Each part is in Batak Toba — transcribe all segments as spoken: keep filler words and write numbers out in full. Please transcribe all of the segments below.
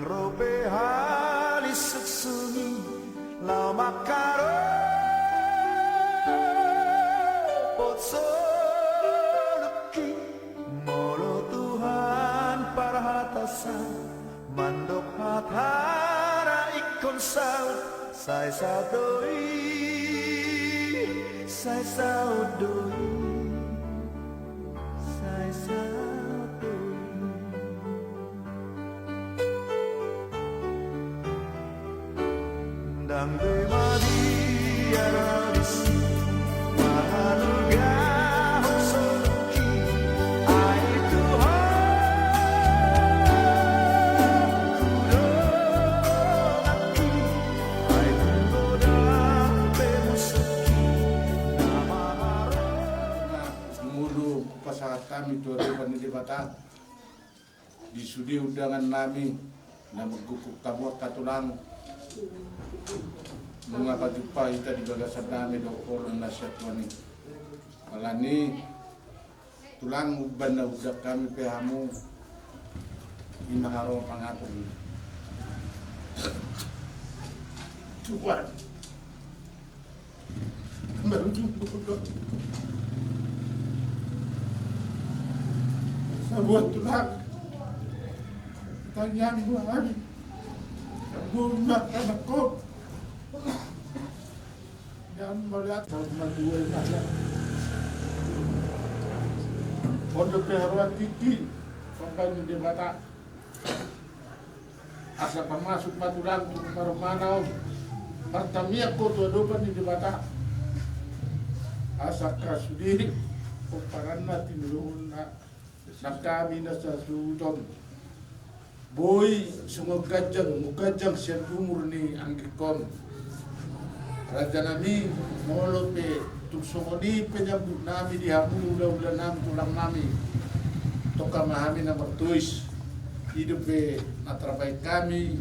Ro pe hali suksung i laho mangkaropot soluki. Molo Tuhan parhatasan mandok hatana ingkon saut, sai saut do i, sai saut do i, sai saut do i. Ndang be mabiar abis mangalugahon soluki, ai Tuhan, tu donganki, ai tu godang pe musuhki na mangarohon. Molo pasahat hami tu adopan ni Debata di sude undangan nami na manggungkung hamu angka tulang, nunga pajumpa hita di bagasan dame dohot holong na sian Tuhan i. Alani tulang, umbahen na huundang hami pe hamu, ima haroa pangatur. Tuhan. Marujung do sabuat tulang. Tangiang do hami. Buma tanakon. Yang melihat tahun madua ini. Ondo pe haroa tingki. Pambaen ni Debata. Asa pamasuk ma tulang tu rumah-rumahna on, martamiang ho tu adopan ni Debata. Asa angka sude pomparanna, tinadongonna, nang hami na sasuhuton, boi songon ganjang, molo ganjang sian umur ni anggingkon. Rajanami, molo pe tung songon i panyambut nami di hamu hula-hula nami, tulang nami, tongka ma hami na martois. I dope na tarbaen hami,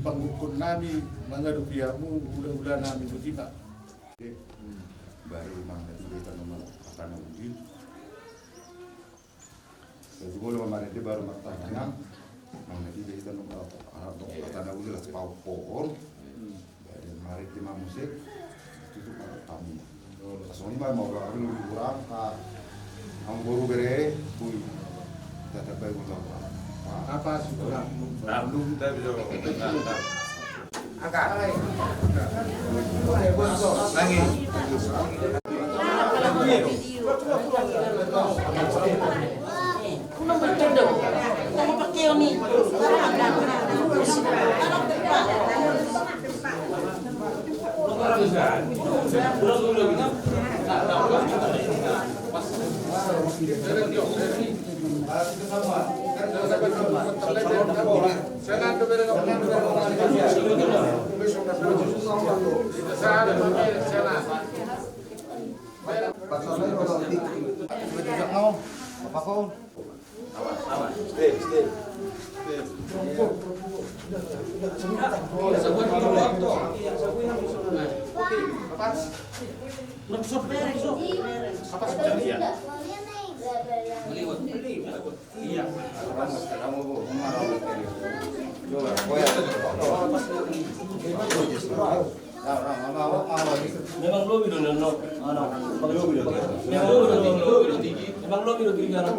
panggungkung nami mangadopi hamu hula-hula nami, boti ma. Baru mangadopi hita nomor apa na udin. Jadi, molo marende baru martangiang, mangadopi hita nomor apa na udin, lah, pau pohon. Baru marende ma muse, tutup ma kami. Songon i ma, maulang-ulang, ka, anggo bere, boi. Tetap baik ulang. Apa sih? Belum, tapi Memang lobi do, no, no. Memang lobi do, lobi do tingki. Memang lobi do tingki, anak.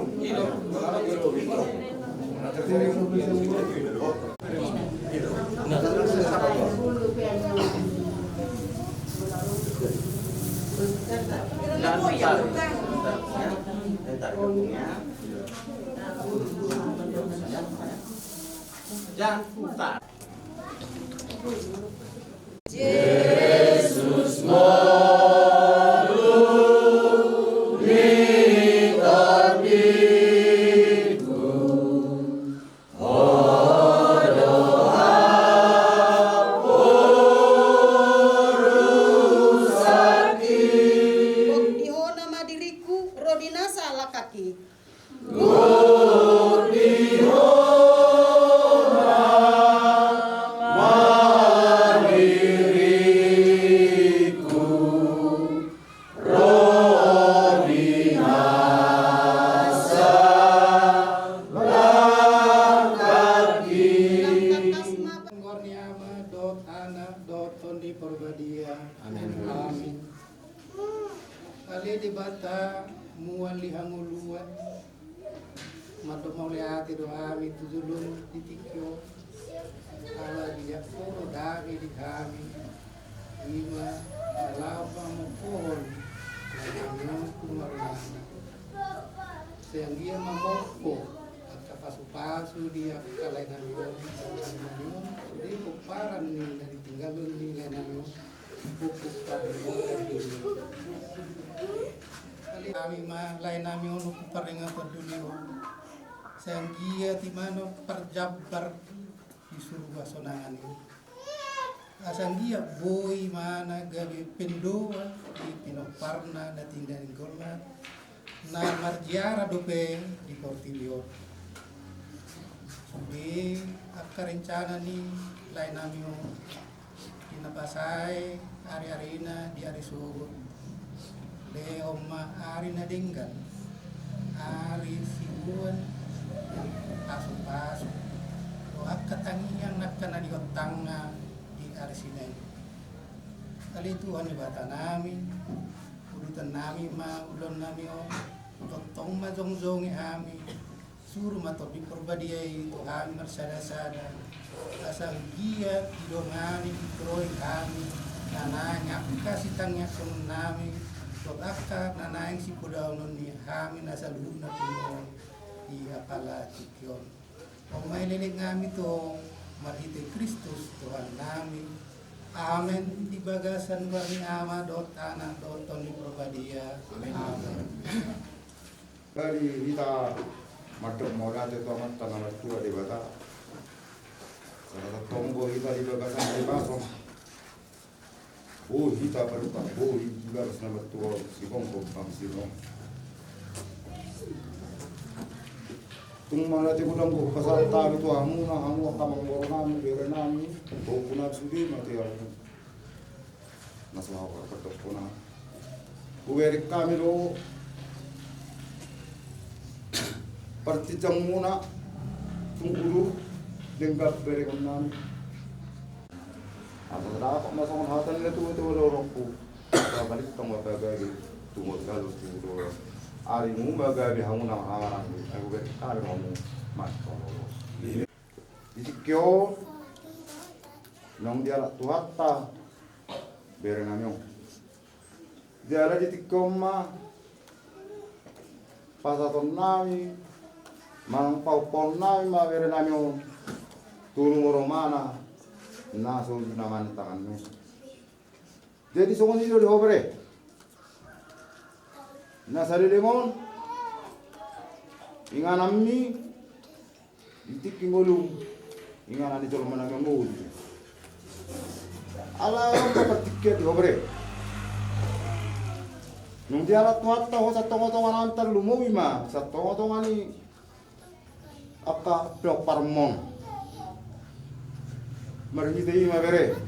Jangan putar. Jesus modus ni torbiku, hodo haporusaki. Di hona ma diringku, ro di nasa langkangki. Gok di hona ma diringku. Parbadia. Amin. Amin. Ale Debata mual ni hangoluan, mandok mauliate do hami tu jolomu di tingki on. Ala didiak Ho do dame di hami, ima na laho pamokohon lae nami on tu marnana. Sai anggiat mamompo angka pasupasu di angka lae nami on, lae nami on sude pomparan ni na ditinggalhon ni lae nami on. Ompung parningotan doli on. Ale hami ma lae nami on, ompung parningotan doli on. Sai anggiat ima na parjambar di surgo hasonangan i. Asa anggiat boi ma na gabe pandohan di pinomparna na tinadinggolna na marziarah dope di portibi on. Sude angka rencana ni lae nami on, di na pasae ari-arina di ari sogot. Lehon ma ari na denggan, ari siboan, pasupasu dohot angka tangiang angka na di gontangna di ari Sinan. Ale Tuhan Debata nami, udutan nami ma ulaon nami on, tongtong ma jongjongi hami, suru ma Tondi Parbadia i tu hami marsada-sada, asa anggiat didongani, ditoroi hami na naeng angka sitangianghonon nami dohot angka na naeng sipodaonon ni hami na saluhutna tu Ho on di apala tingki on. On ma i leleng nami tong, marhite Kristus Tuhan nami. Amen. Di bagasan goar ni Ama dohot Anak dohot Tondi Parbadia. Amen. Amen. Jadi hita mandok mauliate tu Amanta na martua Debata. Karna tongtong boi hita di bagasan hahipason. Boi hita parupa, boi di bagas na martua on, sigomgom pangisir on. Tung mauliate godang do hupasahat hami tu hamuna, hamu angka amangboru nami, bere nami, pahompu nami sude ma tu hamu. Na so hau parpandok hona. Hubereng hami do partinjangmuna tung udur denggan berengon nami. Asa dapot ma songon hata ni na tua-tua do rohku. Asa balintang ma pagabe tumor galus tu udur. Arimu ma gabe hamu na mangarangi, ai hubereng hami do hamu. Mas di tingki on naung dialap Tuhanta bere nami on. Jala di tingki on ma pasahaton nami manang pahompahon nami ma bere nami on tu rumah rumahna na so di na mangan tanganmu. Jadi songon i do di ho bere. Na saleleng on ingananmi di tingki ngolum, inganan ni jolma na mamboan. Alai on ma partingkian di ho bere. Nunga dialap Tuhanta ho sian tonga-tonga nami, tarlumobi ma sian tonga-tonga ni angka pinomparmon. Marhite i ma bere,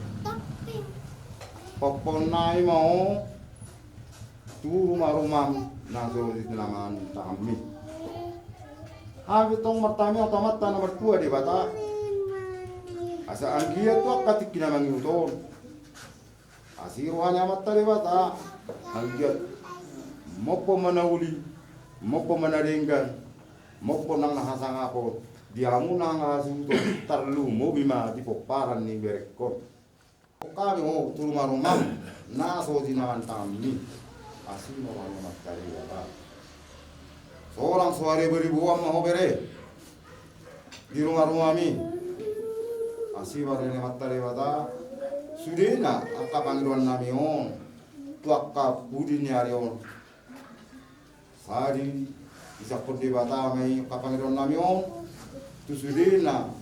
pahompahon nami ma ho tu rumah-rumahmu na so di na mangan tanganmi. Hami tong martamiang tu Amanta na martua Debata, asa anggiat tu angka tingki na mangihut on asi roha ni Amanta Debata, anggiat mompo ma na uli, mompo ma na denggan, mompo nang na hasangapon di hamu nang hasuhuton, tarlumobi ma di pomparan ni berengkon. Hami ho tu rumah-rumahmu na so di na mangan tanganmi. Asi ma roha ni Amanta Debata. Sonang so hariboriboan ma ho bere di rumah-rumahmi. Asi ma roha ni Amanta Debata sudena angka pangidoan nami on tu angka pudi ni ari on. Sai diisahon Debata ma i angka pangidoan nami on tu sudena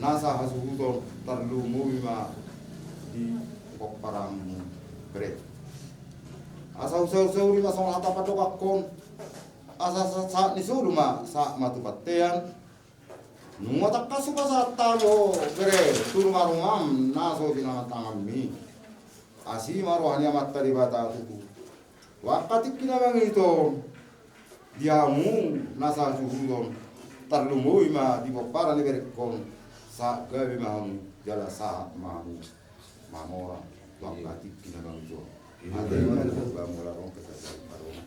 nasa hasuhuton, tarlumobi ma di pomparanmu bere. Asa husaur-sauri ma songon hata pandokhon, asa sa-, sahat ni solu ma sahat ma tu bontean. Nunga tangkas hupasahat hami ho bere tu rumah-rumahmu na so di na mangan tanganmi. Asi ma roha ni Amanta Debata tutu tu angka tingki na mangihut on di hamu nasa hasuhuton, tarlumobi ma di pomparan ni berengkon, sahat gabe ma hamu jala sahat ma hamu mamora. Bangkati kinabang jo. Ada yang ada bang mula rong kita dari parong.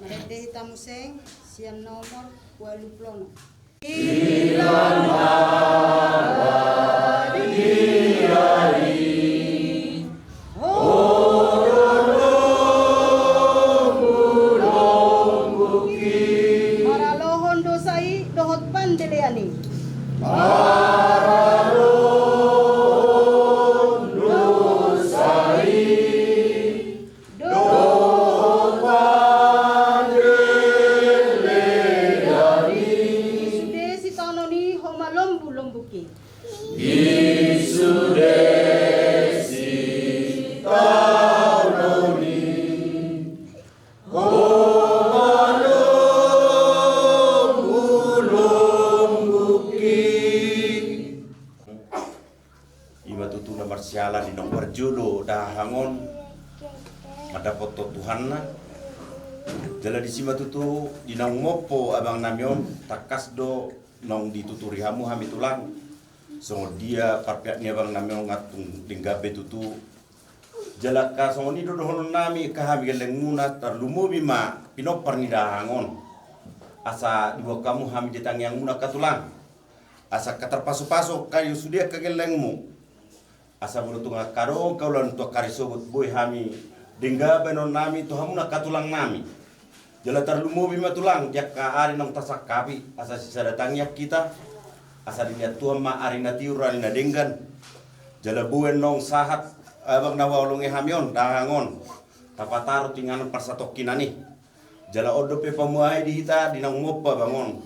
Marende hita muse sian nomor ualu pulu onom. Haralohon dosa i dohot pandelean i. Haralohon dosa i dohot pandelean i. Di sude sitaonon i homa lombu-lombuk i. Di sude sitaonon i homa lombu-lombuk i. Ima tutu na marsiala di naung parjolo dahahang on mandapothon Tuhanna. Jala disi ma tutu di naung mompo abang nami on, tangkas do naung dituturi hamu hami tulang. Songon dia parpeak ni abang nami on, nga tung denggan be tutu. Jala angka songon i do dohonon nami, angka hami gellengmuna, tarlumobi ma pinompar ni dahahang on. Asa diboan hamu hami di tangiangmuna angka tulang. Asa angka tarpasu-pasu angka i sude angka gellengmu. Asa molo tung angka adong angka ulaon tu angka ari sogot, boi hami denggan baenon nami tu hamuna angka tulang nami. Jala tarlumobi ma tulang di angka ari naung tasangkapi, asa sisada tangiang hita. Asa dilehon Tuhan ma ari na tiur, ari na denggan. Jala boi naung sahat abang na huhaholongi hami on dahahang on, tapataru tu inganan parsatongkinan i. Jala on dope pamuhai di hita di naung mompo abang on.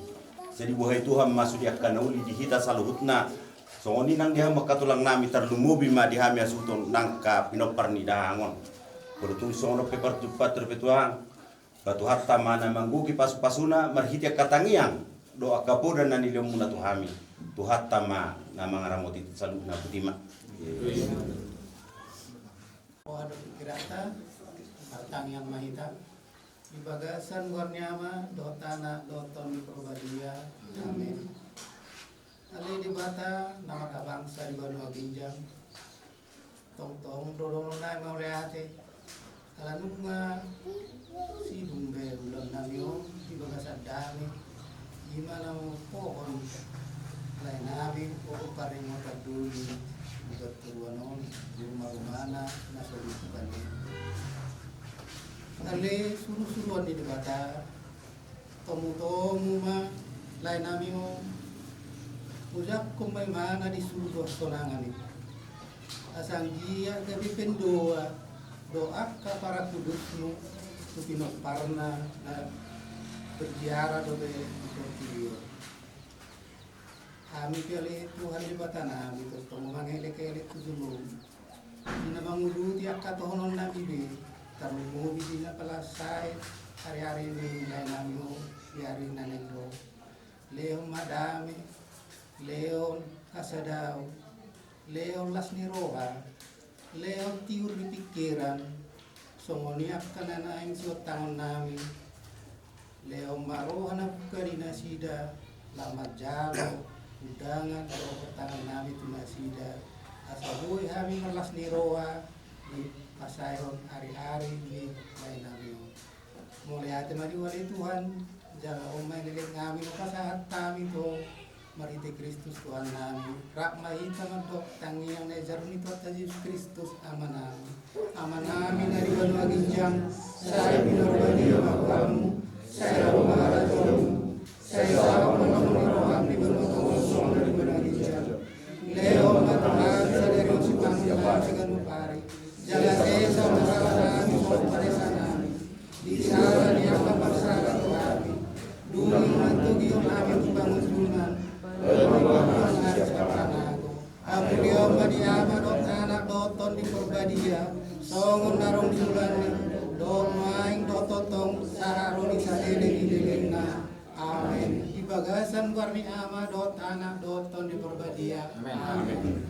Sai diboan Tuhan ma sude angka na uli di hita saluhutna. Songon i nang di hamu angka tulang nami, tarlumobi ma di hami hasuhuton nang angka pinompar ni dahahang on. Molo tung songon on pe parjumpa, tarlumobi Tuhan. Ba Tuhanta ma na manggohi pasu-pasuna marhite angka tangiang dohot angka poda na nilehonmuna tu hami. Tuhanta ma na mangaramoti saluhutna. Botima. Roha dohot pingkiranta, martangiang ma hita. Di bagasan goar ni Ama dohot Anak dohot Tondi Porbadia. Amin. Ale Debata na marhabangsa di banua ginjang, tongtong do dohonon nami mauliate. Ala nunga sidung be ulaon nami on di bagasan dame, ima na mamboan lae nami, o, paringotan doli di toruan on, di ruma-rumana na so ditupa i. Ale suru-suruan ni Debata, tomu-tomu ma lae nami on, ujak ma imana di surgo sonangan i. Asa anggiat gabe pandohan do angka parakudusmu tu pinomparna na berziarah dope di portibi on. Hami pe ale Tuhan Debata nami, tongtong mangelek-elek tu jolom. Di na manguduti angka tohonon nami be, tarlumobi di na palas sae ari-ari ni lae nami on di ari na naeng ro. Lehon ma dame, lehon hasadaon, lehon las ni roha, lehon tiur ni pingkiran, songon i angka na naeng siontangon nami. Lehon ma roha na buka di nasida, laho manjalo undangan dohot tangan nami tu nasida, asa boi hami marlas ni roha di pasaehon ari-ari ni lae nami on. Mauliate ma di Ho ale Tuhan, jala on ma elek nami, pasahat hami tu Ho marhite Kristus Tuhan nami. Rap ma hita mandok tangiang na di jarum ni Tuhanta Jesus Kristus Ama nami. Ama nami na di banua ginjang, sai pinarbadia ma goarmu, sai ro ma harajaonmu, sai saut ma lomo ni roham di banua tonga on songon na di banua ginjang. Lehon ma tu hami sadari on sipanganon nami siganup ari. Jala sesa ma sala nami songon panesanna hami di sala ni angka na marsala tu hami. Dung tung mangihut hami tu pangunjunan, laos unang hami siapapanago. Hamuliaon ma di Ama dohot Anak dohot Tondi Porbadia, songon na adong di mulana, dohot nuaeng dohot tongtong, sahat ro di saleleng ni lelengna. Amen. Di bagasan goar ni Ama dohot Anak dohot Tondi Porbadia. Amen. Amen.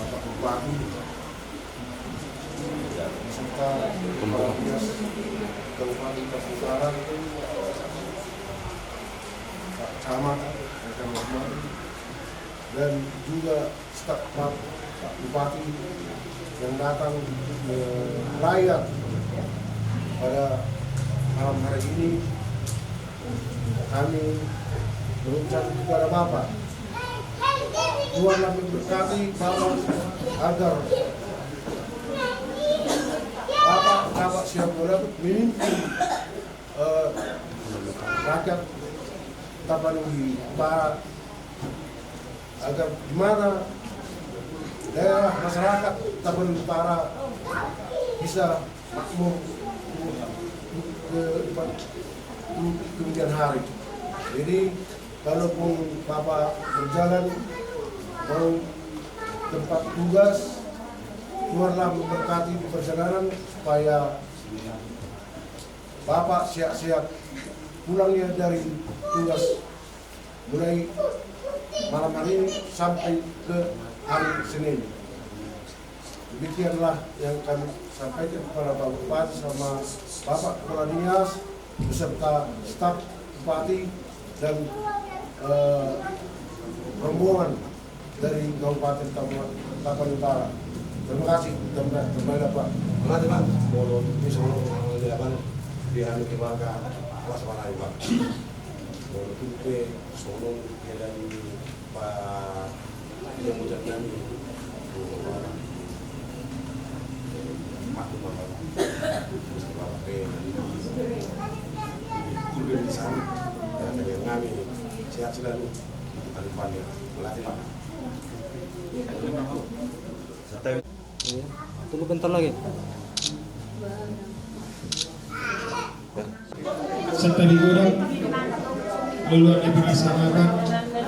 Bapak Bupati beserta Kepala Dinas Kabupaten Utara, Pak Camat, rekan Rahman, dan juga staf Pak, Pak Bupati yang datang, eh, melayat pada malam hari ini. Kami mengucap kepada Bapak, Tuhanlah memberkati Bapak agar Bapak dapat siap memimpin, eh, rakyat Tapanuli Utara, agar di mana daerah masyarakat Tapanuli Utara bisa makmur ke depan, kemudian hari. Jadi, kalaupun Bapak berjalan mau tempat tugas, Tuhanlah memberkati di perjalanan supaya Bapak sehat-sehat pulangnya dari tugas mulai malam hari ini sampai ke hari Senin. Demikianlah yang kami sampaikan kepada Bapak Bupati sama Bapak Kepala Dinas beserta staf Bupati dan, eh, rombongan dari Kabupaten Tapa-, Tapanuli Utara. Terima kasih. Terima kasih, Pak. Terima kasih, Pak. Molo di sana, di apa, di anu, keluarga, awas, Pak, Pak. Molo tupe, solo, ya, dari Pak, ya, mudah-mudahan. Maklum, Bapak. Bapak, ya, dari sana. Ya, dari kami. Sehat selalu. Iya, tunggu bentar lagi. Santabi godang, luluan ni pangasarakan,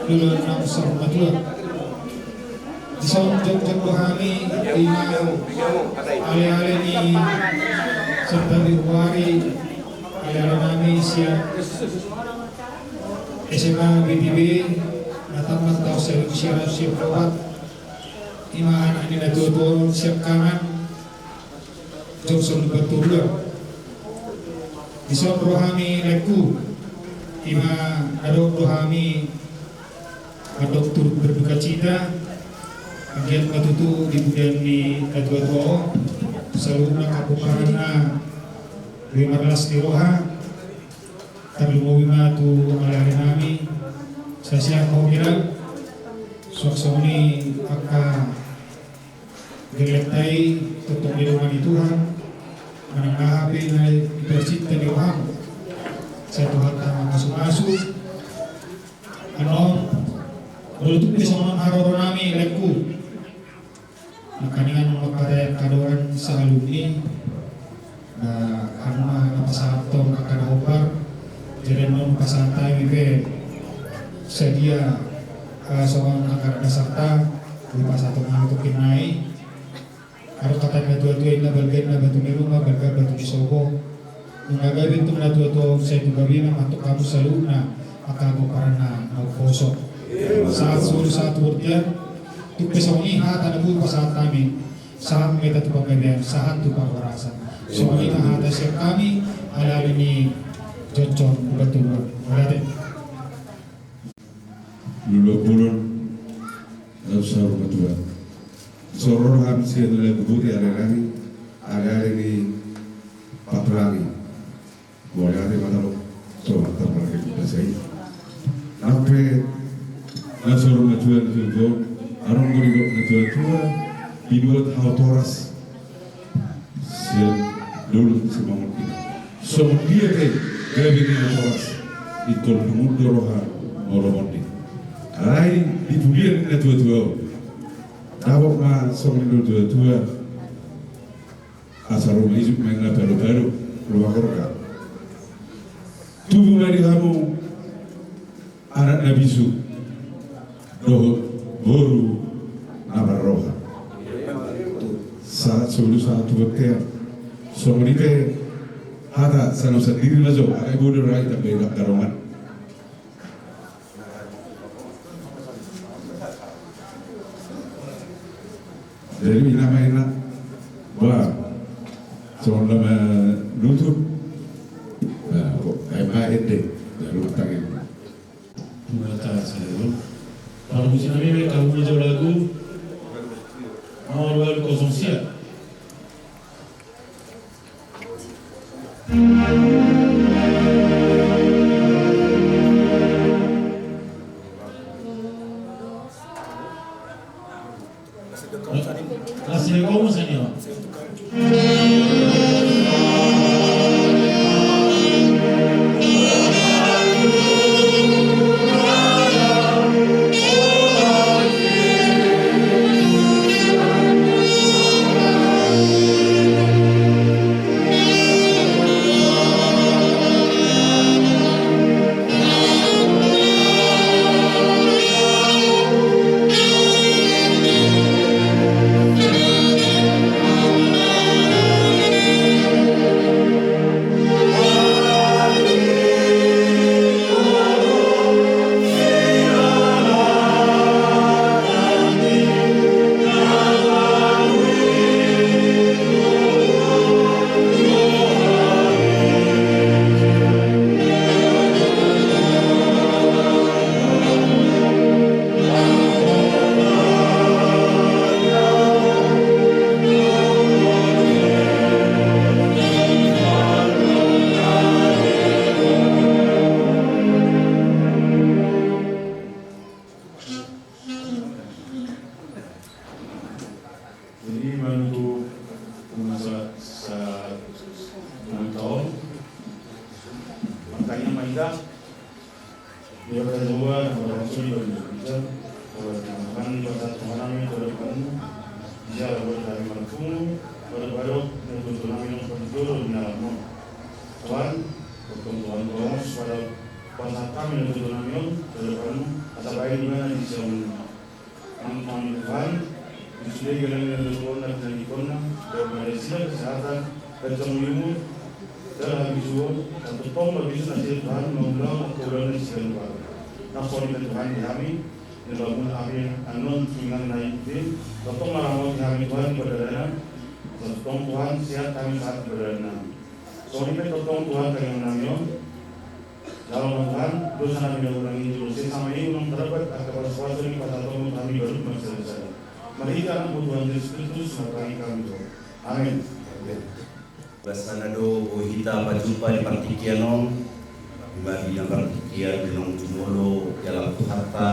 luluan na saur matua. Dison jongjong do hami, ima ale-ale ni Santabi Huari, ale-ale nami sian S M A B T B, na tamat taon saribu sia ratus sia pulu opat, ima anak ni natua-tua sian Kangan, Johnson Lumban Toruan. Dison ro hami laengku, ima adong do hami mandok turut berdukacita, anggiat ma tutu di pudian ni natua-tua on, saluhutna angka pomparanna, boi marlas ni roha. Tarlumobi ma tu ale-ale nami, sai sian ho hira, suang songon i angka gellengta i, tongtong didongani Tuhan, manang aha pe na pinarsinta ni roham, sai Tuhanta mamasu-masu. Annon, molo tung pe songon haroro nami laengku, nangkaningan mangkatai angka dongan sahalum i, na hamu ma na pasahathon angka na hombar, jadi annon pasahat hami pe sadia, eh, songon anggaran dasarta, dipasahathon hami tongkin nai. Adong hata ni natua-tua, ninna balga ninna batu ni ruma, balga batu ni sopo. Nunga gabe tung natua-tua on sai tu gabena ma antong hamu saluhutna angka pomparanna na umposo. Sahat solu sahat tu bontean. Tung pe songon i hata na boi pasahat hami, sahat ma hita tu panggabean, sahat tu parhorasan. Songon i ma hata sian hami, ale-ale ni Johnson Lumban Toruan. Mauliate. Luluan bolon, laos saur matua. Dison ro hami sian Laguburi, ale-ale nami, ale-ale ni Patulangi. Mauliate ma tahe, so mantap lagi kita sai. Nang pe na saur matua ni tutu, adong do didok natua-tua, binuat hau toras. Sian dolok Simangun i. Songon dia pe gabe ni hau toras, ingkon lungun do roha molo monding. Alai di pudian ni natua-tua on, dapot ma songon natua-tua, asa ro ma ijuk ma ninna palo-palo, ro ma gorga. Tubu ma di hamu anak na bisu dohot boru na marroha. Sahat solu sahat tu bontean. Songon i pe hata, sai na sandiri ma jo, alai boi do ra i tambai angka dongan. Jadi ina ma ina. Wah. Songon na manutup. Nah, kok ai ma ende. Lalu tangan. Mata saya. Kalau musim ini kamu menjual lagu mau dua kosong siap. Manunggu masa sa-, ulang tahun. Makanya, Maida, dia berdoa, orang suli berdoa. Kalau Tuhan, pada Tuhan kami, pada Tuhan, dia berdoa, Tuhan, pada, pada, pada Tuhan kami, yang berdoa, di dalam Tuhan, berdoa, Tuhan, tolong supaya pasahat hami na tutu nami on, tu Tuhan, asa baen ibana di siamun. Nang hami Tuhan, di sude galang ni tutu on, na pinangido na, dohot ma nasida kesehatan, panjang umur, jala habisuhon, asa tongtong ma bisa nasida Tuhan, mangulahon angka ulaon na siganup ari. Nang songon i pe Tuhan di hami, di dalam hami, annon, ingan na i pe, tongtong ma ramoti hami Tuhan di pardalanan, asa tongtong Tuhan, sehat hami sahat di pardalanan. Songon i pe tongtong Tuhan tangiang nami on. Jalo ma Tuhan, dosa nami na hurang i, jolo sesa ma i, unang tardapat angka pasupasu ni pasahaton hami ganup marsada-sada. Marhite Anakmu Tuhan Jesus Kristus, martangiang hami Tuhan. Amin. Basana do boi hita pajumpa di partingkian on, di bagi na partingkian di naung jumolo di alam Tuhanta,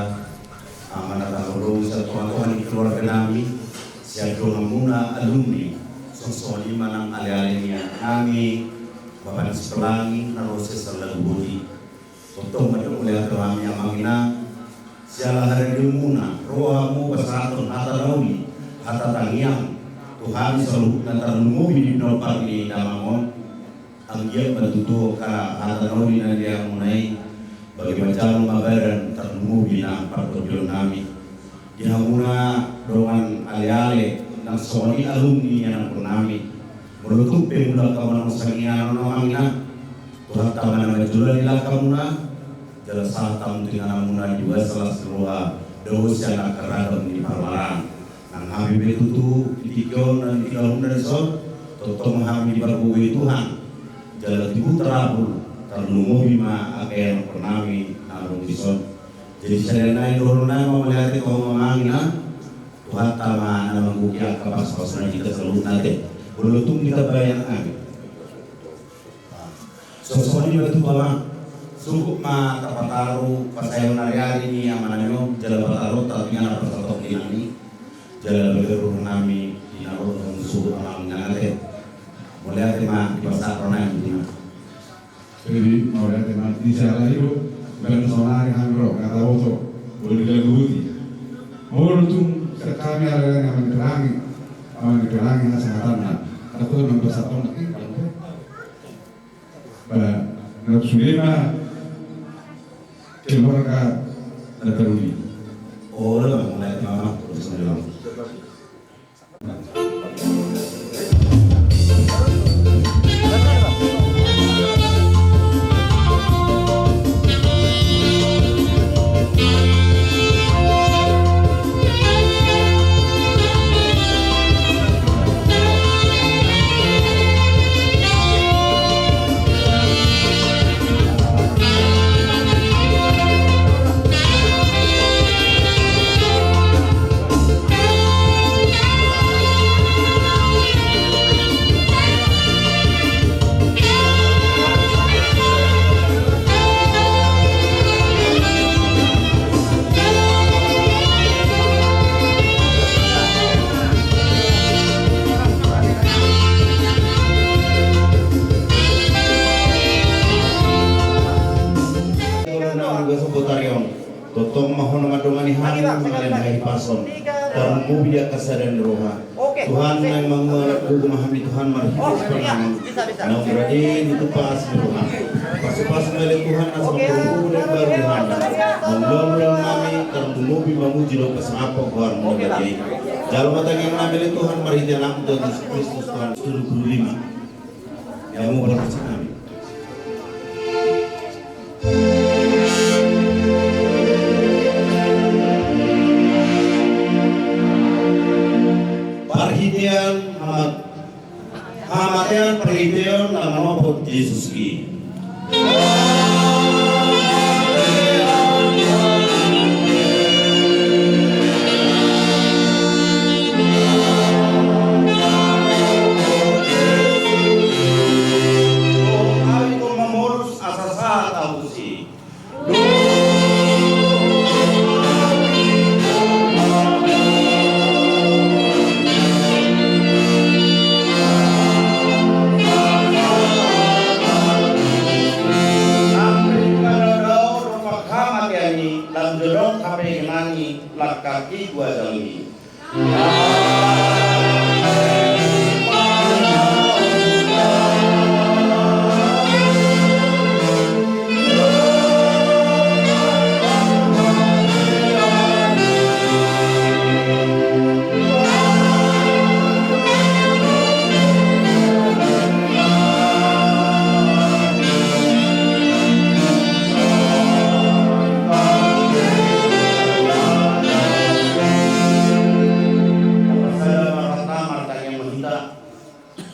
Ama na tarhorong, sian tonga-tonga ni keluarga nami, sian donganmuna alumni, songon i ma nang ale-ale ni anak nami, Bapa ni Sipelangi, na ro sian Laguboti. Tongtong ma didok mauliate hami amang inang, siala haradeonmuna, ro hamu pasahathon hata na uli, hata tangiang, tu hami saluhutna tarlumobi di pinompar ni damang on. Anggiat ma tutu angka hata na uli na nidaonmuna i, bage ma jalo ma badan tarlumobi nang partondion nami. Di hamuna dongan ale-ale, nang songon i alumni ni ianakhon nami. Molo tung pe mulak hamu manang songon i amang inang, Tuhanta ma na manjulani langkamuna, jala sahat hamu tu ingananmuna di basa las ni roha, dohot sian angka ragam ni parmaraan. Nang hami pe tutu, di tingki on, nang di tingki on, nang dison, tongtong ma hami dipargogoi Tuhan. Jala tubu tarapul, tarlumobi ma angka ianakhon nami, na adong dison. Jadi, sadia nai dohonon nai ma mauliate tu hamu amang inang, Tuhanta ma na manggohi angka pasupasu na di hita saluhutna te. Molo tung ditambai anak nami. Songon i ma tutu amang, suhut ma tapataru pasaehon ari-ari ni amanami on, jala pataru tapingan na pasahat tu inang i, jala bagas roha nami di na ro dohot suhut amang inang ate. Mauliate ma, dipasahat roha nami tu inang. Jadi, mauliate ma, di siala i do, baen sonari hami ro, nga taboto, boi di Laguboti. Molo tung sian hami ale-ale ni amang ni Pelangi, amang ni Pelangi na sahatanna. Aku memang pasahat on, Ba, na sude ma keluarga na taruli. Olo, Bang, mulai mama, terus mulai. Tongtong ma hona mandongani hami mangalehon hahipason, tarlumobi di angka sada ni roha. Tuhan, naeng mangua anak boru ma hami Tuhan marhite sipanganon na umrade ni tupa asi ni roha. Pasupasu ma ale Tuhan na sampe umur na baru di hami. Mangula-ula nami tarlumobi mamuji dohot pasangap goarmu na badia i. Jalo ma tangiang nami ale Tuhan marhite Anakmu Tuhan Jesus Kristus Tuhan. Tujuh puluh lima. Ya, mau berpesan nami. Parhitean hamat-, hamatean parhitean na manopot Jesus i.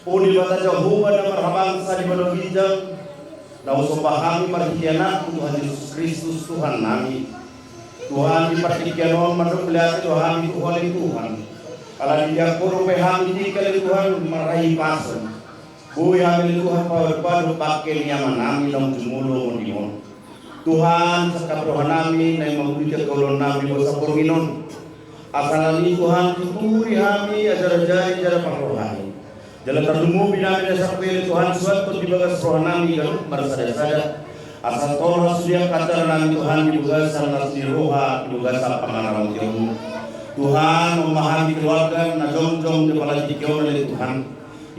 O Debata Jahowa na marhabangsa di banua ginjang, na husomba hami marhite Anakmu Tuhan Jesus Kristus Tuhannami. Tuhan, di partingkian on mandok mauliate do hami tu Ho ale Tuhan. Ala ni di Ho dope hami tingki ale Tuhan marhahipason. Boi hami ale Tuhan padopadopan bangke ni amanami naung jumolo monding on. Tuhan, sangkap rohanami naeng manguliti angka ulaonnami di bagasan borngin on. Asa ala ni Tuhan tuturi hami ajar-ajari jala parrohai. Jala tarlumobi nami na sangkap i ale Tuhan suanton di bagas rohanami ganup marsadasada. Asa torus sude angka acara nami Tuhan di bagasan las ni roha di bagasan pangaramotionmu. Tuhan, on ma hami keluarga na jongjong di apala tingki on ale Tuhan.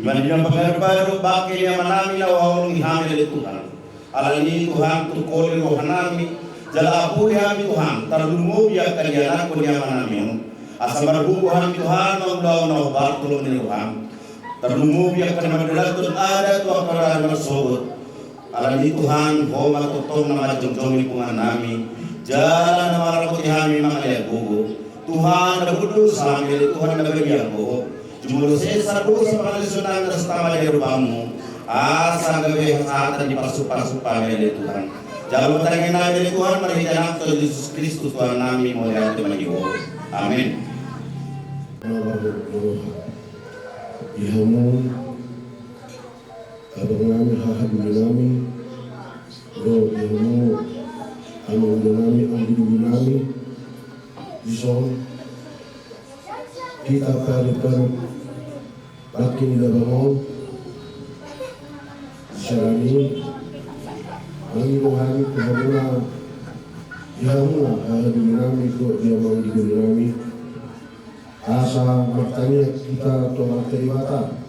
Ima di na padopadopan bangke ni amanami na huhaholongi hami ale Tuhan. Ala ni Tuhan, tungkoli rohanami, jala apuli hami Tuhan, tarlumobi angka ianakhon ni amanami on. Asa margogo hami Tuhan, mangulahon na hombar tu lomo ni roham. Tarlumobi angka na mandalanhon adat tu angka na marsogot. Ala ni Tuhan, Ho ma tongtong na manjongjongi punguannami, jala na mangaramoti hami mangalean gogo. Tuhan, na bondol hami ale Tuhan na badia gogo. Jumolo sesa dosa pangalaosion nami na so tama di adopanmu. Asa gabe hasahatan di parsuk-parsuk hami ale Tuhan. Jalo tangiang nami ale Tuhan, marhite Anakmu Jesus Kristus Tuhannami, mauliate ma di Ho. Amin. Di hamu abangnami, hahadolinami, dohot di hamu amangboru nami, anggi doli nami, dison hita padopadopan bangke ni labang on. Siala ni i, mangido hami tu hamuna, di hamuna hahadolinami dohot di hamu anggi doli nami, asa martangiang hita tu Amanta Debata.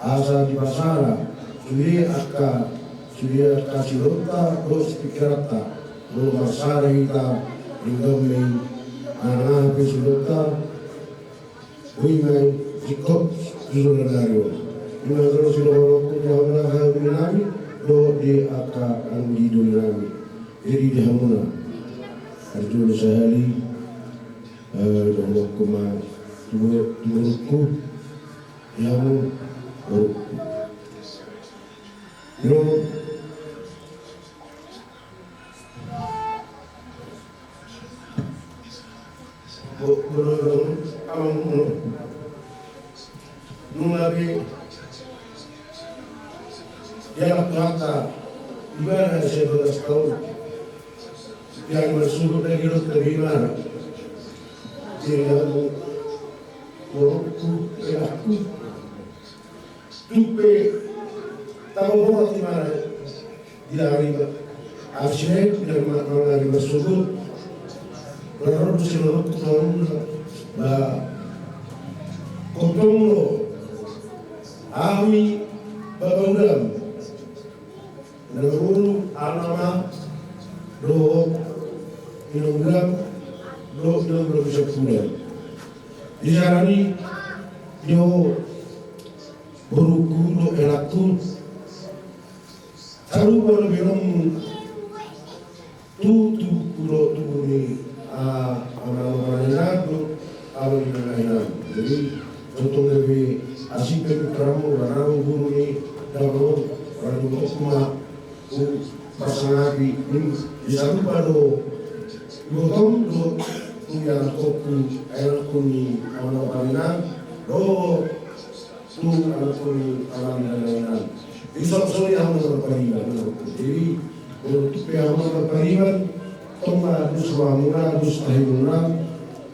Asa dipasada sude angka, sude angka siulaonta dohot sipingkiranta, molo marsada hita, denggan ma i, manang aha pe siulaonta, boi ma i singkop tu joloan ni ari on. Ima jolo sidohononku tu hamuna hahadolinami dohot di angka anggi doli nami. Jadi di hamuna, parjolo sahali, eh, dohononku ma tu, tu borungku. Di hamu, borungku. Yo. Bo-, bo-, amang, nunga be dialap Tuhanta, di bagasan na sian bagas taon. Di ari marsogot na didok tabe imana. Jadi hamu, borungku, inangku. Tung pe tabo borhat imana di ari ma-, arsinet di ari ma-, manang ari marsogot. Lalu ro do sidohononku tu hamuna, ba, tongtong do ahu i bapa udam. Na maruru ahu nama dohot inang udam dohot inang udam siampudan. Di siala ni i, di ho borungku dohot inangku, sarupa do baenonmu tu tubuku dohot tubu ni, ah, amang, amang inang dohot amang inang inang. Jadi, tongtong gabe asing pe pingkiranmu, manang boru ni damang on, manang boru ma, pasangapi, di sarupa do ibotom dohot tu ianakhonku, ianakhon ni amang, amang inang, dohot tu anakhon ni amang inang. Di son, son i hamu na marpariban. Jadi, molo tung pe hamu na marpariban, tong ma dos rohamuna, dos tahimuna,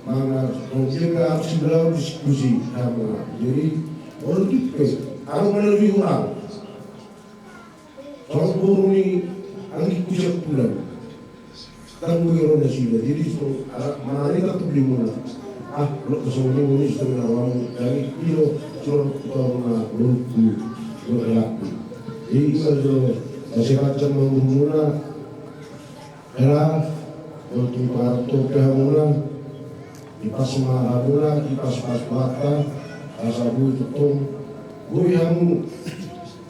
manang ro pe ahu simbalaon diskusi hamuna. Jadi, molo tung pe ahu na lobi hurang, songon boru ni anggingku siampudan. Tanggo i ro nasida, jadi so, ala, manang i tatulimuna. Ah, lo, songon i molo songon i na rohamu, jadi i do, songon i na borungku, songon i inangku. Jadi i ma jolo, na sehat jam mangurumuna, hela, molo tung pangaranto pe hamuna, ipas ma hamuna, ipaspas Tuhanta, asa boi tongtong, boi hamu,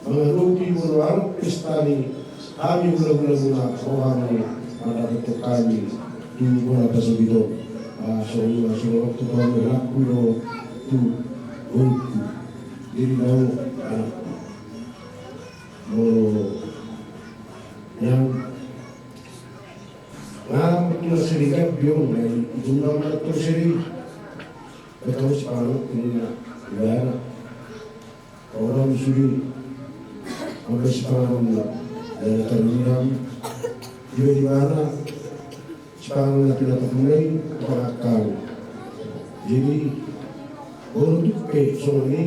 mangadopi molo adong pesta ni hami hulahulamuna, ro hamu mandapothon hami tu bona pasogit on. Ah, songon i ma sidohononku tu hamu inangku dohot tu borungku. Jadi, mau, ah, mau yang ngarang betul sering kan biong, nah, itu nama betul sering. Betul sekarang ini, ya. Orang sudah, sampai sekarang, ya, terbilang, di mana, sekarang na pinatahunai, pangakal. Jadi, baru tu pe, songon i,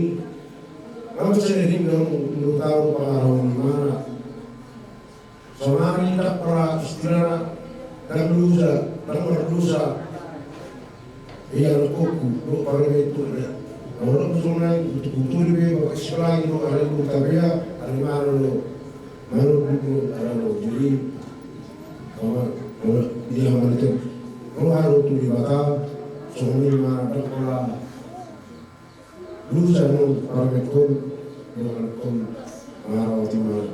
apa saya ringan, menurut tahu, pengarah di mana. Sonari ndang pala istilahna, ndang dosa, ndang mardosa. Ia anakku, do parmetu, ya. Kalau sonari, untuk, untuk di be, bapak sekolah, itu ada dua tabea, ada mana lo, mana lo, ada lo. Jadi, kalau, kalau dia mana itu, kalau harus tu di Batam, sonari mana, ndang pala dosa nang parmeton, nang parmeton, nang parmeton.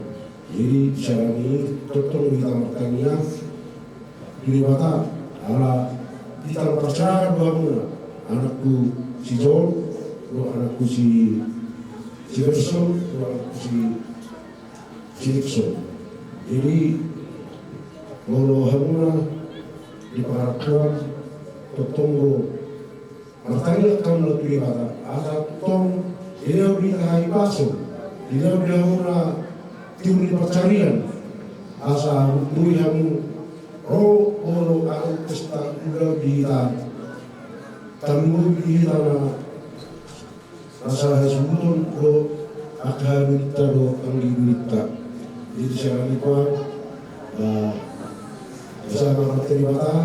Jadi, sian i, tongtong hita martangiang tu Debata, ala hita marparsaoran do hamuna, anakku si John, do anakku si, si Gerson, do anakku si, si Nixon. Jadi, molo hamuna di pangarantoan, tongtong do martangiang hamu tu Debata, asa tong, dilehon di hita hahipason, dilehon di hamuna tiur ni pansarian, asa boi hamu ro, ro, ro, asa pesta ulaon di hita, tarlumobi di hita na, asa hasuhuton do angka hadurinta do anggi durinta. Jadi, sian i, ah, asa martangiang Debata,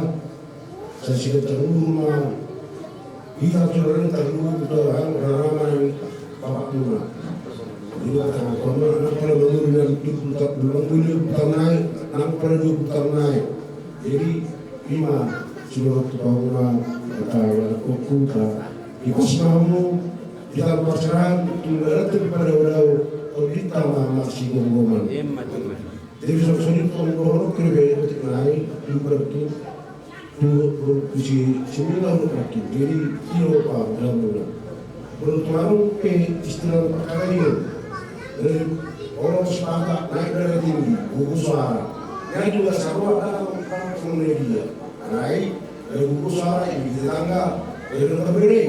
Sai sigancang umur ma hita tu raranta, tu raranta, tu raranta, bapakmuna. Jadi, nang pala mangoli na dua pulu taon, mangoli dua pulu taon nai, nang pala dua pulu taon nai. Jadi, ima, sinorot tu pauna, kata, kata, kata, di pos ma hamu, di tano parserahan, tu raranta di padao-dao, tu di tano marsigomgoman. Jadi, songon i tong dohot kelebihan nai, di berarti, Tu, tu, si, si Mina, tu, tu. Jadi, tio pa, dalam mula. Molo tu ahu pe istilah perkara ini. Jadi, orang sepakat naik darah tinggi, gugur suara. Naik juga sarua, ada orang semuanya dia. Naik, dari gugur suara, ini tetangga, dari tetangga beri.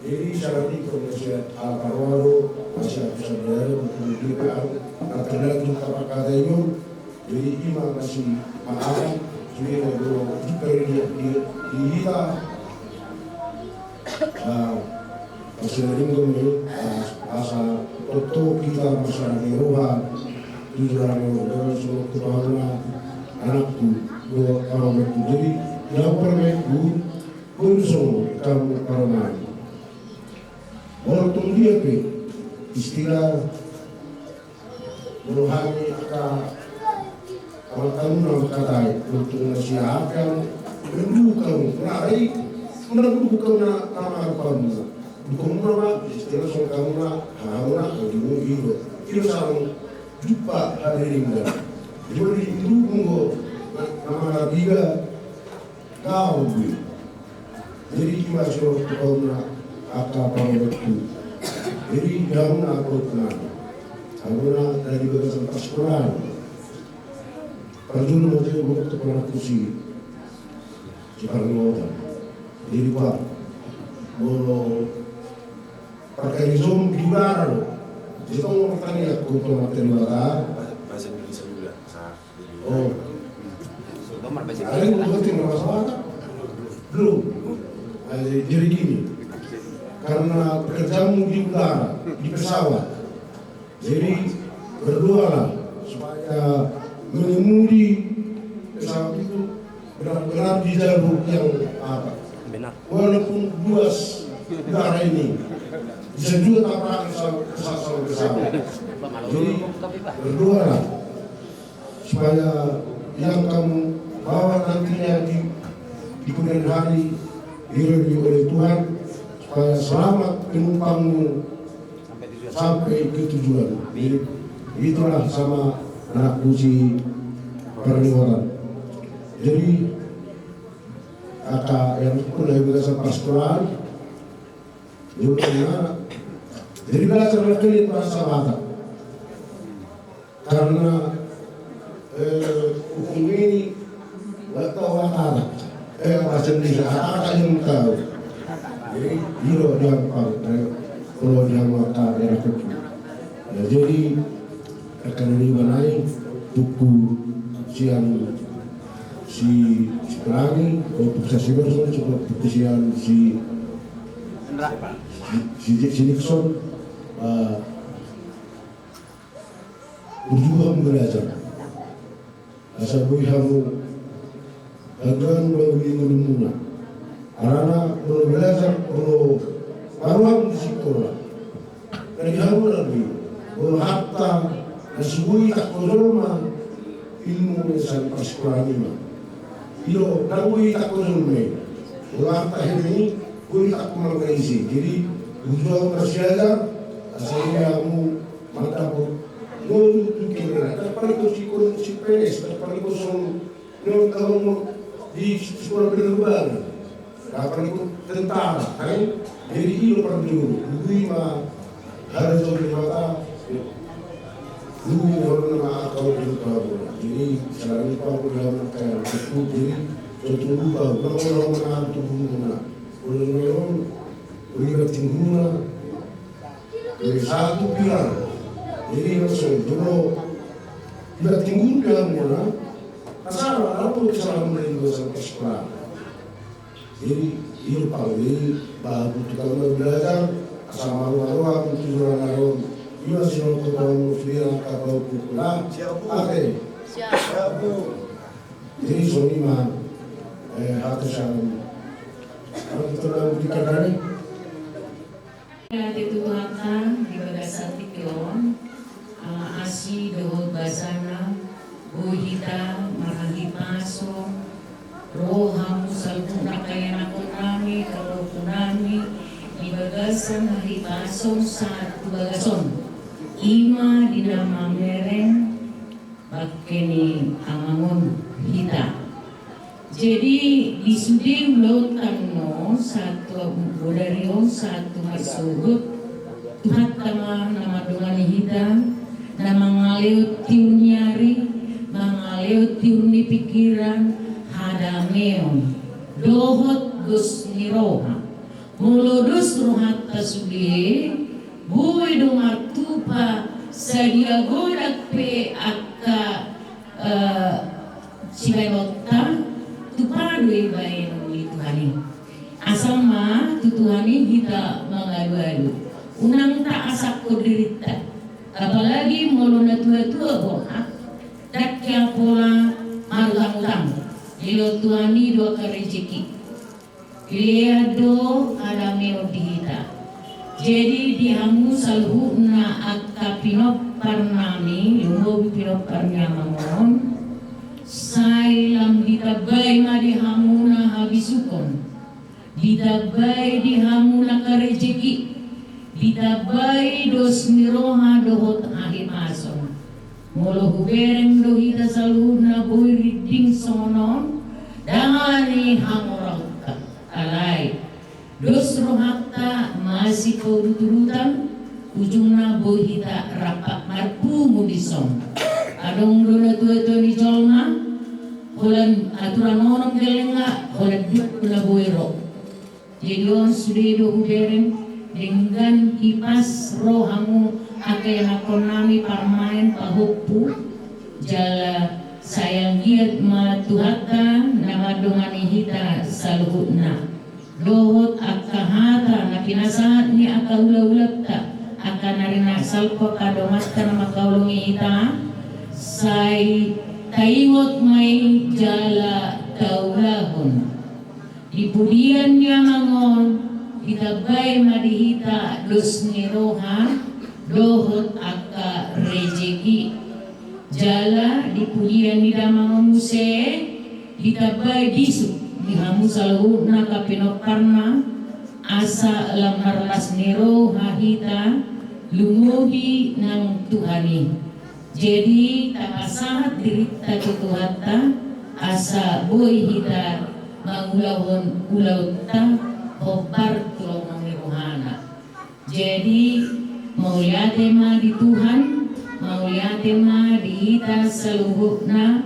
Jadi, salah ni, kalau saya, ah, parwaro, masih aku sadar, betul dia, ah, tergantung apa kata itu. Jadi, ima masih maaf, sudah ada dua, di, di, di hita. Ah, masih ada minggu ni, ah, asa toto kita masalah di roha, di dalam roha, semua kepala anakku, dua orang itu. Jadi, yang permainku, Bonsong kamu paromani. Molo tung dia pe istilah molo hami angka amang kamu na mangkatai, molo tung na siakan, mendukung kamu, na ai, mendukung kamu na, na mangkatai. Dukung muna ma, istilah songon kamu na, hamu na, anggimu ido. Ido sarung jumpa hadirin da. Jadi dukung do, na, na mangkatai. Kau bui. Jadi ima siro tu kaum na angka paromaiku. Jadi hamu na angka na. Hamu na dari bagasan parsikolaan. Parjolo ma jadi guru tu parangkusi. Si Parnuotan. Jadi pa. Molo parkarizom di udara do. Jadi tong pertanian aku tu materi udara. Bahasa Indonesia juga. Oh. Ada yang berhenti merasa apa? Belum. Nah, jadi, jadi gini, karena pekerjaanmu di udara, di pesawat, jadi berdoalah supaya mengemudi pesawat itu benar-benar di jalur yang apa? Benar. Walaupun luas udara ini, bisa juga tabrakan pesawat, pesawat, pesawat. Jadi berdoalah supaya yang kamu bawa nantinya di, di kemudian hari direview oleh Tuhan, supaya selamat penumpangmu sampai ke tujuan. Jadi, itulah sama anakku si Parniwatan. Jadi, angka yang pun dari bagasan parsikolaan, jadi, Jadi belajar lagi bahasa Batak. Karena, eh, hukum ini nggak tahu apa-apa. Eh, bahasa Indonesia, apa-apa yang tahu. Jadi, iro dia apa, eh, kalau dia mau tahu, ya, aku. Ya, jadi, akan ini manai, buku sian si, si Pelangi, buku sian si Berson, buku sian si, si, si, si Nixon, eh, Burju hamu belajar. Asa boi hamu haduan mangulingoli muna. Alana molo belajar, molo paruan di sikola. Jadi hamu lagi. Molo hatta na so boi itangko jolma ilmu na sian parsikolaan i ma. Io, ndang boi itangko jolma i. Molo hatta hemi, boi itangko mangkaise. Jadi, burju hamu marsiajar, asa boi hamu mandapot ngolu tu kemera. Ndang paling ko sikola si P N S, ndang paling ko sikola, non, kalau mau di sikola penerbangan, ndang paling ko tentara, kan? Jadi, ilo parjolo, bui ma, harus jolo mata, bui ma, orang nama akal itu tahu. Jadi, selalu tahu dalam kayak itu, jadi, satu lupa, kalau orang mengantuk, orang orang, orang tinggal, jadi satu pilar. Jadi langsung dulu. Iba tinggal di dalam mana? Asal apa kesalahan dari dua sampai sekolah. Jadi, ini paling bagus kalau mau belajar, asal mau, mau, aku tujuan aron. Iya, sih, untuk kamu, sih, yang kau pukul. Oke. Siap. Jadi, songon i ma, eh, hata sian, apa itu, dalam dikatakan? Ate Tuhanta, di bagasan tingki on, ala asi dohot basana, boi hita marhahipason, ro hamu saluhutna angka ianakhonnami, pahompunami, di bagasan hahipason sahat tu bagas on. I ma di na mamereng, bangke ni amang on hita. Jadi, di sude ulaonta on, sahat tu bodari on, sahat tu marsogot, Tuhanta ma na mandongani hita, na mangalehon tiur ni ari, mangalehon tiur ni pingkiran, hadameon, dohot dos ni roha. Molo dos rohanta sude, boi do martupa sadia godang pe angka, eh, sibahenonta, tupa do i bahenon ni Tuhan i. Asal ma tu Tuhan i hita mangaduadu. Unang taasahon dirinta. Apalagi molo natuatua borhat, ndang hea pola marutangutang. Dilehon Tuhan i do angka rejeki. Dilehon do hadameon di hita. Jadi di hamu saluhutna angka pinomparnami, lumobi pinompar ni amang on, sai lam ditambai ma di hamuna habisuhon, ditambai di hamuna angka rejeki, ditambai dos ni roha dohot hahipason. Molo hubereng do hita saluhutna boi rinding songon on, dangani hangoraonta. Alai, dos rohanta masipaudutudutan, ujungna boi hita rap marpungu dison. Adong do natuatua ni jolma, holan aturan onom gellengna, holan dua do na boi ro. Jadi on sude do hubereng, denggan hipas ro hamu angka ianakhonnami, parumaen, pahompu, jala sai anggiat ma Tuhanta na mandongani hita saluhutna. Dohot angka hata na pinasahat ni angka hulahulamuna, angka na rinasalpu angka donganta na mangkaholongi hita, sai taingot ma i jala taulahon. Di pudian ni amang on, ditambai ma di hita dos ni roha, dohot angka rejeki. Jala di pudian ni damang on muse, ditambai disuk di hamu saluhutna angka pinomparna, asa lam marlas ni roha hita, lumobi nang Tuhan i. Jadi, tapasahat dirinta tu Tuhanta, asa boi hita mangulahon ulaonta hombar tu lomo ni rohana. Jadi, Mauliate ma di Tuhan, mauliate ma di hita saluhutna,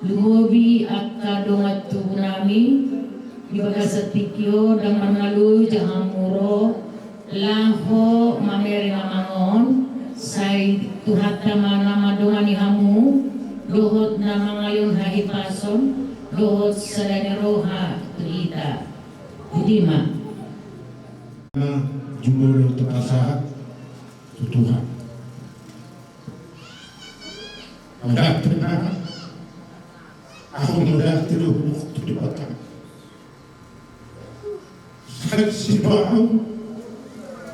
lumobi angka dongan tubunami, di bagasan tingki on ndang marnalui hamu ro, laho mamere na mangan on, sai Tuhanta ma na mandongani hamu, dohot na mangalehon hahipason, dohot sada ni roha tu hita. Boti ma. Nah, jumolo tapasahat tu Tuhan. Mauliate ma, ahu mauliate do tu Debata. Sai sibahu,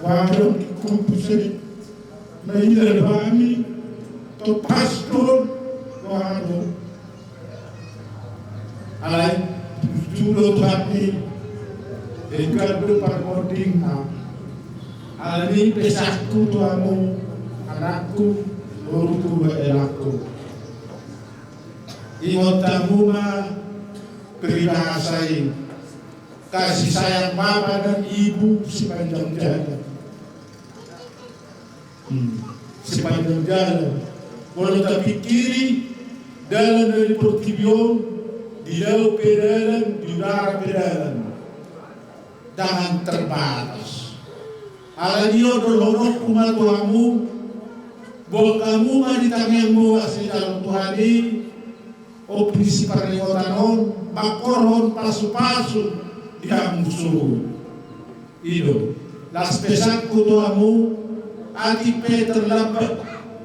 wadon kompuser, maila do hami, topas do, wadon. Alai, jujur do tu hami, denggan do parmondingna. Alani pesangku tu hamu, anakku, borungku, elakku. Ingot hamu ma peribahasa i, kasih sayang bapa dan ibu sepanjang jalan. Hmm. Sepanjang jalan. Molo tapingkiri dalan dari portibi on, di laut pe dalan, di udara pe dalan. Dengan terbatas. Alani on dohononku ma tu hamu, boan hamu ma di tangiangmu asa dijalo Tuhan i, ompung ni siparningotan on, mangkorhon pasupasu di hamu suhut. I do, las pesangku tu hamu, atik pe terlambat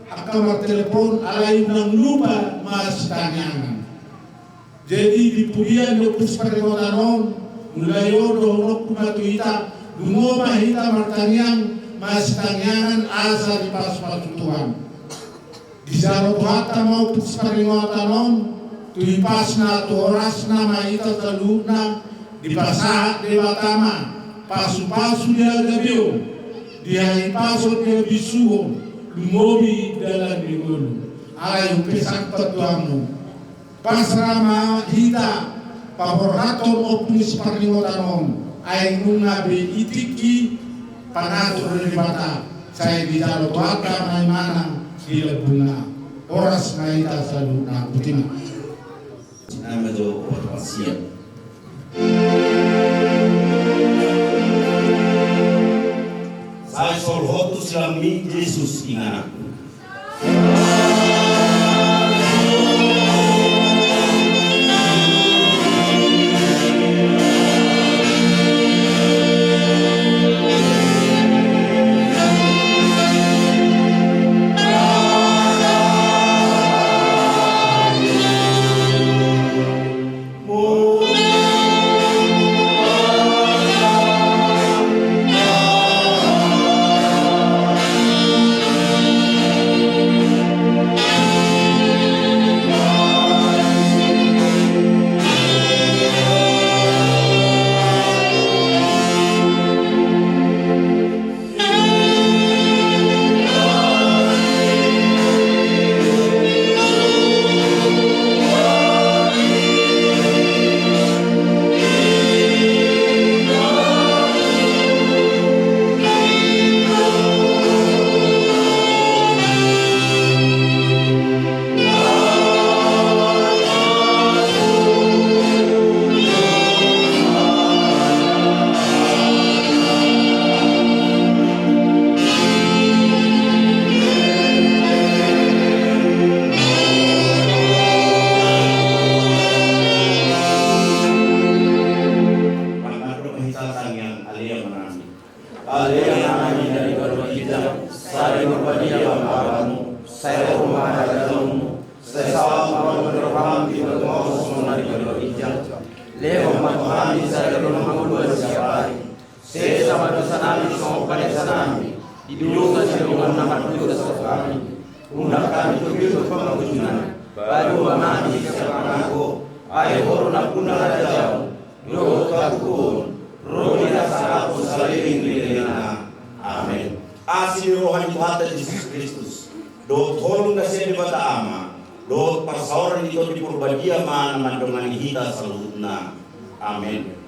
angka martelepon, alai unang lupa masitangiangan. Jadi di pudian do ompung siparningotan on, mulai on dohononku ma tu hita, dungo ma hita martangiang masitangiangan asa dipasupasu Tuhan. Dijalo Tuhanta ma ompung siparningotan on, tu hipasna, tu horasna ma hita saluhutna, dipasahat Debata ma pasupasu di hagabeon, di hahipason, di habisuhon, lumobi dalan di ngolu. Alai hupesangkon tu hamu. Pasrah ma hita paborhathon ompung ni siparningotan on, ai nunga be i tingki pangatur ni Debata, sai dijalo Tuhanta ma imana di lambungna. Horas ma hita saluhutna. Boti ma. Nama do opat pasian. Sai solu ho tu silami Jesus ingananku. Mangadu ma hita tangiang Ale Amanami. Ale Amanami na di banua ginjang, sai ma parbadia ma goarmu, sai ro ma harajaonmu, sai saut ma roham di banua on songon na di banua ginjang. Lehon ma tu hami sadari on hangoluan siapari. Sesa ma dosanami songon panesanami di dosa ni dongan na mardosa tu hami. Unang hami togihon tu pangunjunan, palua ma hami sian pangago, ai Ho do nampuna harajaon, dohot hagogoon, ro di hasangapon saleleng ni lelengna. Amen. Asi ni roha ni Tuhanta Jesus Kristus, dohot holong ni asi ni Debata Ama, dohot parsaoran ni Tondi Porbadia ma na mandongani hita saluhutna. Amen.